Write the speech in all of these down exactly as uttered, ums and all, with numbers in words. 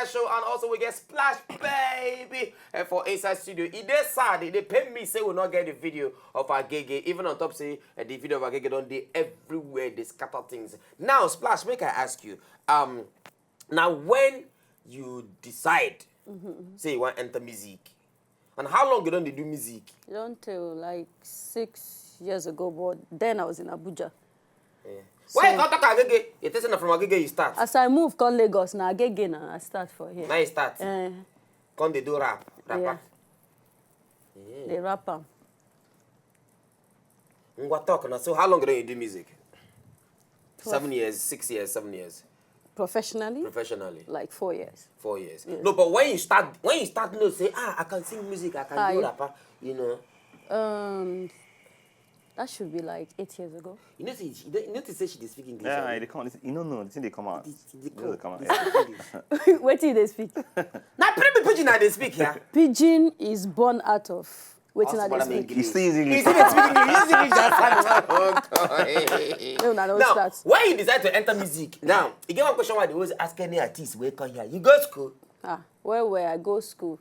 Show, and also we get Splash Baby eh, for inside studio. E dey sad, e dey pain me say we not get the video of Agege. Even on top say eh, the video of Agege don't dey everywhere, they scatter things. Now, Splash, make I ask you, um, now when you decide say you want enter music, and how long you don dey do music? Don't tell like six years ago, but then I was in Abuja. Why you come talk Agege? You think say na from Agege you start? As I move come Lagos, na Agege na I start for here. Now you start. Eh, Come dey do rap, rapper. Yeah. They rap am. Ngwa talk now. So how long don you do music? Seven years, six years, seven years. Professionally, Professionally, like four years. Four years. No, but when you start, when you start, know say ah, I can sing music, I can do rapper. You know. Um, that should be like eight years ago. You know, say you don't- you notice say she dey speak English. Yeah, Abi? They come. You don't know. The thing they come out. They- they They come out. they speak English. Wetin you dey speak? Na Pidgin I dey speak here. Pidgin is born out of wetin I But dey I'm speak. You English. still using You English. see dey speak English. Use English just oh God. No, na no Now, start. When you decide to enter music, now you get one question why they always ask any artist where come here. You go school. Ah, where where I go school?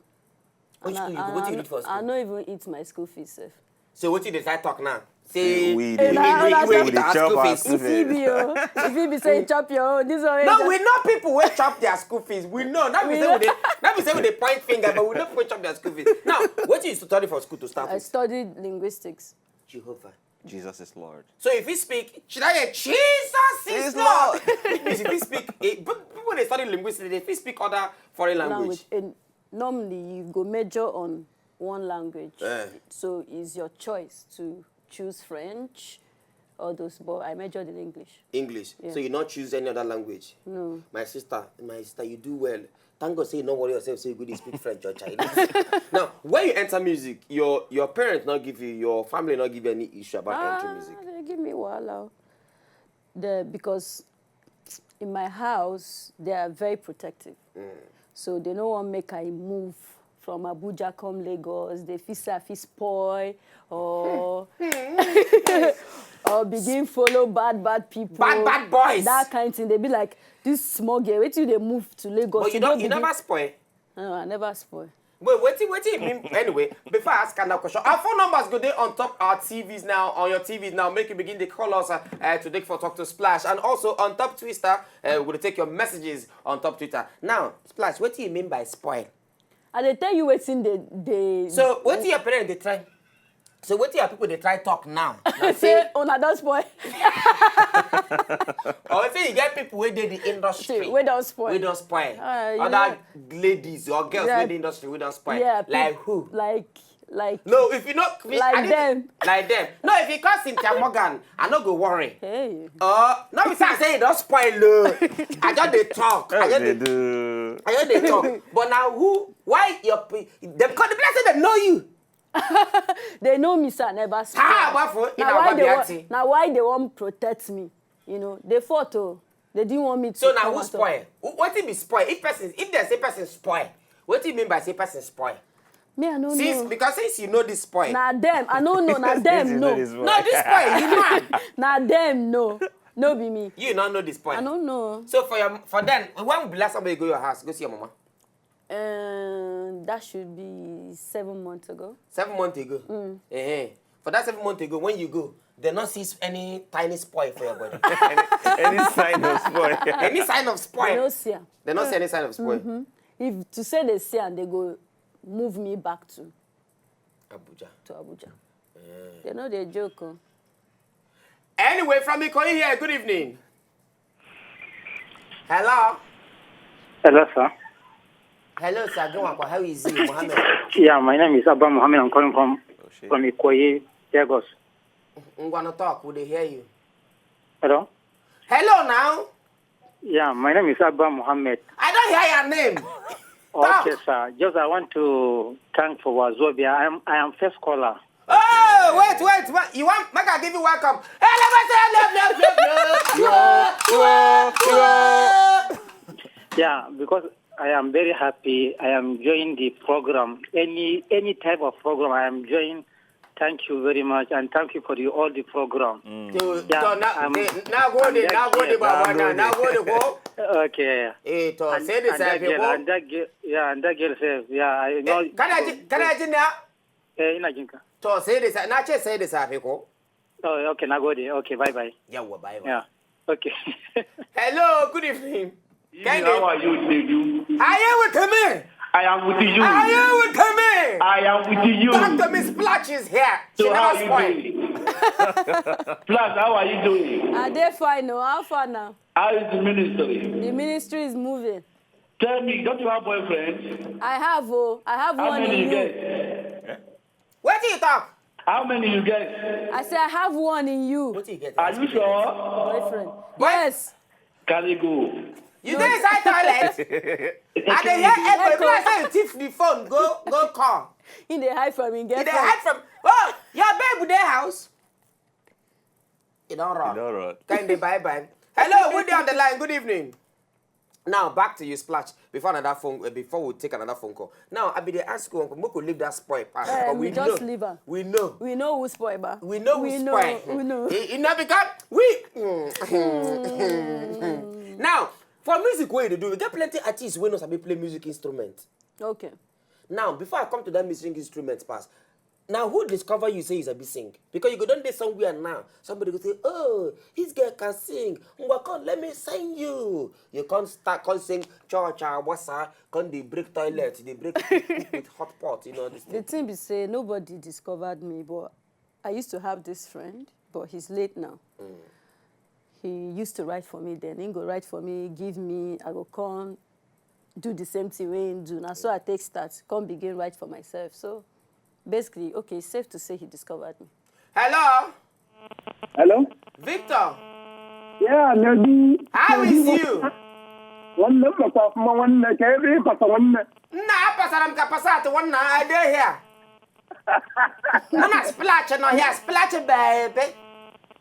Which And school you I- go? What you I- read for I school? no even eat my school fees sef. So what you decide talk now? Say Say we we dey- dey na- we na- dey- na- we dey dey ask chop school our fees. school E fit be o. E fit be say you chop your own. This one wey No, you we know people wey chop their school fees. We know. Not be We say we know. dey, not be say we dey point finger, but we know people wey chop their school fees. Now, what you study for school to start I with? Studied linguistics. Jehovah. Jesus is Lord. So if you speak, should I hear Jesus is Is Lord? Lord. Which means if you speak, eh, pe- people they study linguistics, they fit speak other foreign language. Language. And normally you go major on one language. Eh. So it's your choice to choose French or those, but I majored in English. English. Yeah. So you not choose any other language. No. My sister, my sister, you do well. Thank God say you don't worry yourself, say you go dey speak French or Chinese. Now, when you enter music, your your parents not give you, your family not give you any issue about entering Ah, music. They give me wahala. The because in my house they are very protective, so they no wan make I move from Abuja come Lagos. They fit say I fit spoil or or begin follow bad bad people. Bad, bad boys. That kind thing. They be like, this small girl, wait till they move to Lagos. But you go don't, you begin- never spoil. No, I never spoil. Wait, what do you, what do you mean? Anyway, before I ask another question, our phone numbers go there on top our T Vs now, on your T Vs now. Make you begin to call us uh, uh, to Dick for Talk to Splash. And also on top Twitter, uh, we're going to take your messages on top Twitter. Now, Splash, what do you mean by spoil? I dey tell you wetin dey dey. So, what do your parents they try? So, what do your people they try talk now? Now, Say una don spoil. Or say you get people where they the industry. Wey don spoil. Wey don spoil. Ah, you Other ladies or girls Yeah. in the industry wey don spoil. Yeah, Like peop- who? Like like. No, if you not Like them. Like them. No, if you call Cynthia Morgan, I no go worry. Hey. Uh, no, be say I say you don spoil. Oh. I just dey talk. I just They dey do. I just dey talk. But now who? Why your pe- dem come the place say dem know you. They know me say I never spoil. Ah, what for? Na why they wan na why they wan protect me. You know, they fought o. They didn't want me to. So now come who out of- spoil? Who- Wetin be spoil? If person, if they say person spoil, what do you mean by say person spoil? Me I no Since know. Because since you know this spoil, Na them I no know. Na This them is no. not his no, this spoil, you mad. Na them no. No be me. You not know this spoil. I no know. So for your for then, when will be last time you go your house, go see your mama? Um, that should be seven months ago. Seven months ago. Eh. For that seven months ago, when you go, they not see any tiny spoil for your body. Any sign of spoil? Any sign of spoil? They no see am. They not see any sign of spoil. If to say they see am, they go move me back to Abuja. to Abuja. They no dey joke o. Anyway, from Ikoyi here, good evening. Hello. Hello, sir. Hello, sir. Go on. How is it, Mohammed? Yeah, my name is Abba Mohammed. I'm calling from Oh, shit. from Ikoyi, Lagos. Ngwano talk. We dey hear you. Hello. Hello now. Yeah, my name is Abba Mohammed. I don't hear your name. Okay, sir. Just I want to thank for Wazobia. I am I am first caller. Oh, wait, wait, wait. You want make I give you welcome? Hey, let me say love, love, love, love. Yeah, because I am very happy. I am enjoying the program. Any any type of program, I am enjoying. Thank you very much, and thank you for the, all the program. To Yeah, to na um, de- na gode, and na that gode girl- baba na Nagode. na gode ko. Okay. Eh to And, sai da and that safe girl, ko. and that girl, yeah, and that girl says, yeah, I know. Eh, Kana ji kana ji na? Eh, ina jinka. To sai da safe na ce sai da safe ko. Oh, okay, na gode. Okay, bye bye. Yawwa bye bye. Yeah. Okay. Hello, good evening. How are you, Teju? Are you with me? I am with you. Are you with me? I am with you. Doctor Miss Splash is here. She So how never are spoil. you doing? Plus, how are you doing? I dey fine o. How far now? How is the ministry? The ministry is moving. Tell me, don't you have boyfriend? I have o. I have How one many in you you. Get? Wetin you talk? How many you get? I say I have one in you. Wetin you get? Are you sure? Boyfriend. Yes. Carry go. You dey inside toilet? I dey hear echo. If you say you thief the phone, go go call. He dey hide from him You dey girlfriend. hide from. Oh, your babe dey house. You don run. You don run. Kind of bye bye. Hello, who dey on the line? Good evening. Now back to you, Splash. Before another phone, uh, before we take another phone call. Now I be dey ask you, make we leave that spoil pass. Eh, But we we just know, leave am. We know. We know who spoil ba. We know who We spoil. know. We know. E e no because we. Now for music wey you dey do, we get plenty artists wey no sabi play music instrument. Okay. Now before I come to that music instrument pass, now who discover you say you sabi sing? Because you go don dey somewhere now, somebody go say, "Oh, this girl can sing. Ngwa, come let me sing you." You come start come sing cha cha wasa, come dey break toilet, dey break poop with hot pot, you know this The thing. thing be say nobody discovered me, but I used to have this friend, but he's late now. He used to write for me then. He go write for me, give me, I go come do the same thing wey he do. Na so I take start, come begin write for myself. So basically, okay, it's safe to say he discovered me. Hello, Hello? Victor. Yeah, Nadu. How is you? Nwanne m makwa ọfụma nwanne ka ebe ị bata nwanne. Nna apasara m ka pasat nwanna I dey here. Mụ na Splash nọ here, Splash baby.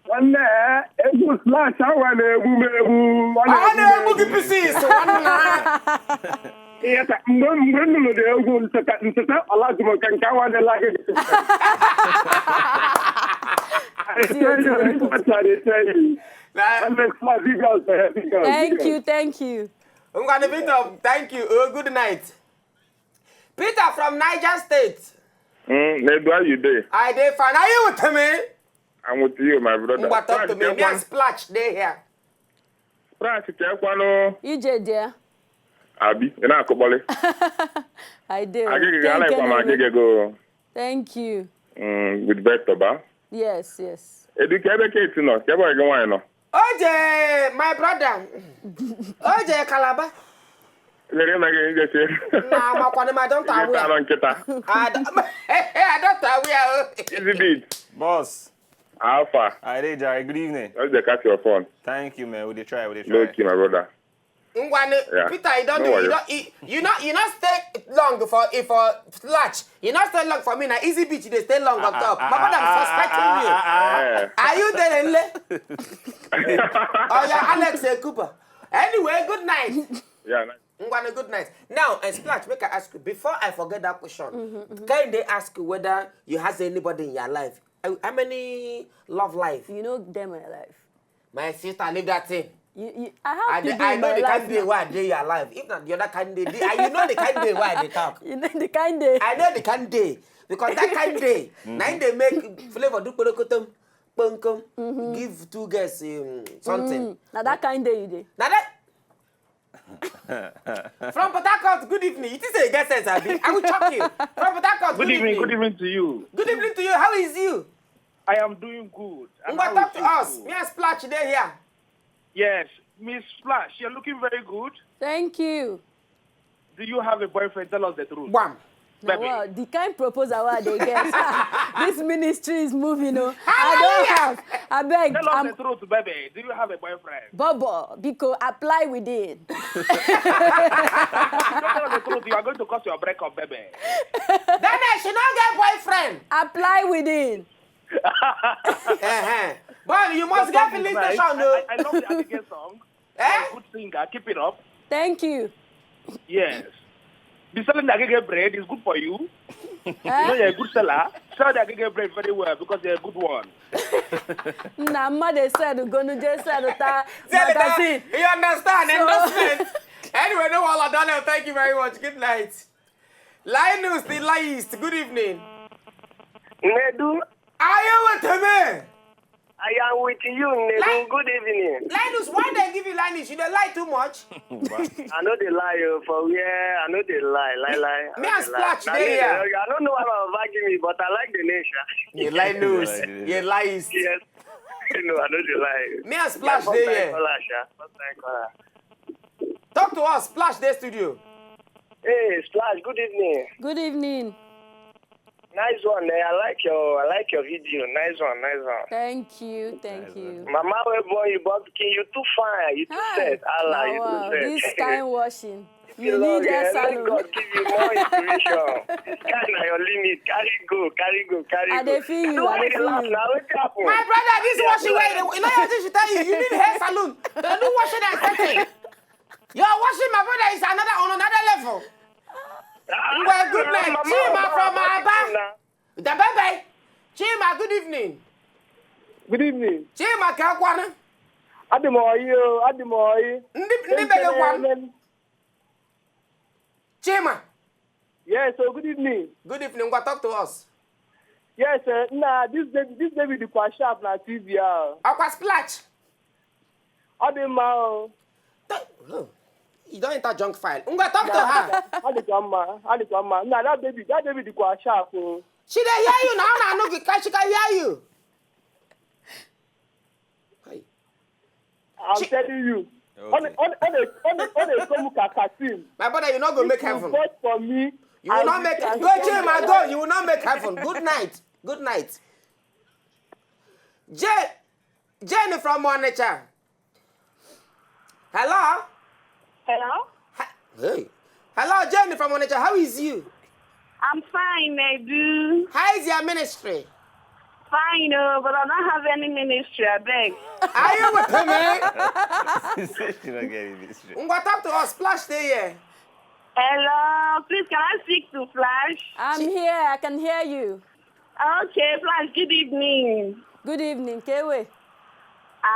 Nwanne eh, egwu Splash awa na-egbu m egbu. Ọ na-egbu gị pieces nwanna. Ihe ka mgbe mgbe m nụrụ dị egwu nteta nteta ọlajumọka nke awa dịla gị. I tell you, I tell you. Na- Nwanne Splash, big up, eh, big up, Thank big up. You, thank you. Ngwanụ Victor, thank you. Oh, good night. Peter from Niger State. Mm, Nedu, how you dey? I dey fine. Are you with me? I'm with you, my brother. Ngwa, talk to me. Me and Splash, Splash dey here. Splash, kekwanụ. Ije there. Abi, ị na-akụkpọlị? I do. Agịgị Thank ga-ala you, ịkwa ma Nene. agịgị go. Thank you. Mm, with best, ba. Yes, yes. Edu ka ebe Kate nọ, ka ebe gị nwaanyị nọ. Oje, my brother. Oje Calabar. Lere na gị njeche. Na makwana ma don't Gị aware. Tara nkịta. I don't, I don't aware. Easy beat. Boss, Alpha. I dey Jai. Good evening. Just dey catch your phone. Thank you, man. We dey try. We dey Low try. key, my brother. Ngwane, Yeah. Peter, you don't No do, you worry. don't, you, you not, you not stay long for if for Splash. You not stay long for me. Now easy beat, you dey stay long on top. My brother, I'm suspecting you. Yeah. Are you there, Nle? Oh yeah, Alex eh, Cooper. Anyway, good night. Yeah. Nice. Ngwane, good night. Now, and Splash, make I ask you before I forget that question. Can they ask you whether you has anybody in your life? How how many love life? You know them my life. My sister, leave that thing. You, you, I have I, dey- people I in know my the life. kind day why I dey your life. If not the other kind day, the, I, you know the kind day why I dey talk. You know the kind day. I know the kind day. Because that kind day, nine they make flavor do kpolokotom, kponkom, give two girls um, something. Mm, now that kind day you dey. Now that from Port Harcourt, good evening. You think say you get sense, Abi? I will shock you. From Port Harcourt, good, Good evening, good evening to you. Good evening to you. How is you? I am doing good. And Ngwa, how talk is to you us. too? Me and Splash dey here. Yes, Miss Splash, you're looking very good. Thank you. Do you have a boyfriend? Tell us the truth. Wham. Now, Baby. Wow, the kind proposal wey I dey get. This ministry is moving o. I don't have. I beg. Tell us I'm the truth, baby. Do you have a boyfriend? Bobo, biko, apply within. If you don't tell us the truth, you are going to cause your breakup, baby. Then she no get boyfriend. Apply within. Uh-huh. But you must Your get song is filling nice. station, I, no? I, I love the Abigail song. Eh? You're a good singer. Keep it up. Thank you. Yes. Be selling the Agege bread is good for you. You know Eh? you're a good seller. Sell their Gege bread very well because they're a good one. Na mmadụ esedugonu je sedụta Tell them that magazine. You understand? So- Endorsement. Anyway, no wahala, Daniel. Thank you very much. Good night. Linus, the liest. Good evening. Nedu, Are you with me? I am with you, Nedu. Like- Good evening. Linus, why they give you Linus? You dey lie too much. I know they lie, oh, for where I know they lie, lie, lie. I Me know and they lie. Splash Na dey me here. dey- I don't know why my baba give me, but I like the name, sha. You Linus. Linus. You liest. Yes. No, I know they lie. Me and Splash My dey first time here. Caller, sha. First time caller. Talk to us. Splash dey studio. Hey, Splash. Good evening. Good evening. Nice one, eh? I like your, I like your video. Nice one, nice one. Thank you, thank you. Mama wey born you, but pikin, you too fine. You too Hi. set. Allah, Na you too wa, set. This kind washing. You Lord, need hair eh, let salon. God give you more inspiration. Sky na your limit. Carry go, carry go, carry I go. dey feel you, No, I dey why feel laugh you. Now, wetin happen? My brother, this washing way, you know what she tell you? You need hair salon. They do washing and setting. Your washing, my brother, is another on another level. Well, good night. Chima from Aba. The baby. Chima, good evening. Good evening. Chima, kakwana. Adị m oyi o, adị m oyi. Ndị ndị be gị kwan. Chima, Yes, so good evening. Good evening. Ngwa, talk to us. Yes, sir. Nah, this David, this David dịkwa sharp na T V ahụ. Akwa splash. Ọ dị mma o. Th- oh, You don enter junk file. Ngwa, talk to her. Ọ dịkwa mma, ọ dịkwa mma. Nah, that David, that David dịkwa sharp o. She dey hear you now. Now, no, because she can hear you. Hey. I'm telling you. Ọ dị- ọ dị- ọ dị- ọ dị- ọ dị-eko m ka Kasim. My brother, you no go make You heaven. Vote for me. You will I not will make transform go Chima, your go. life. You will not make heaven. Good night. Good night. Jane, Jane from Onitsha. Hello. Hello? Hi- Hey. Hello, Jane from Onitsha. How is you? I'm fine, Nedu. How is your ministry? Fine, oh, but I don't have any ministry, I beg. Are you with me? She don't get it. Ngwa, talk to us. Splash dey here. Hello, please can I speak to Flash? I'm here. I can hear you. Okay, Flash, good evening. Good evening, Kewe.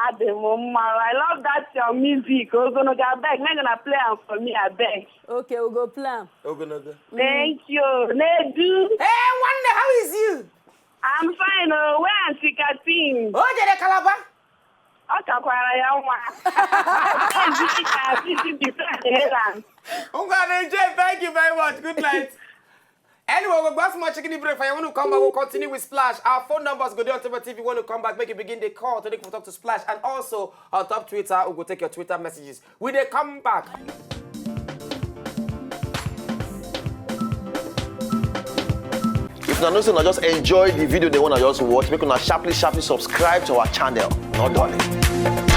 Ademoma, I love that your music. Ogologo, I beg, make gonna play am for me, I beg. Okay, we go plan. Ogologo. Thank you. Nedu, Hey, Wande, how is you? I'm fine, oh, where Auntie Katin? Oh, Jere Calabar. Ọ kakwara ya nwa. Ezi ka ezi dị ka Ireland. Ngwa, Jane, thank you very much. Good night. Anyway, we'll go small chicken break for you. When we come back, we'll continue with Splash. Our phone numbers go there on T V. When we come back, make you begin the call to the talk to Splash. And also on top Twitter, we go take your Twitter messages. We dey come back. If una know say una just enjoy the video, they wanna just watch, make una sharply, sharply subscribe to our channel. No darling.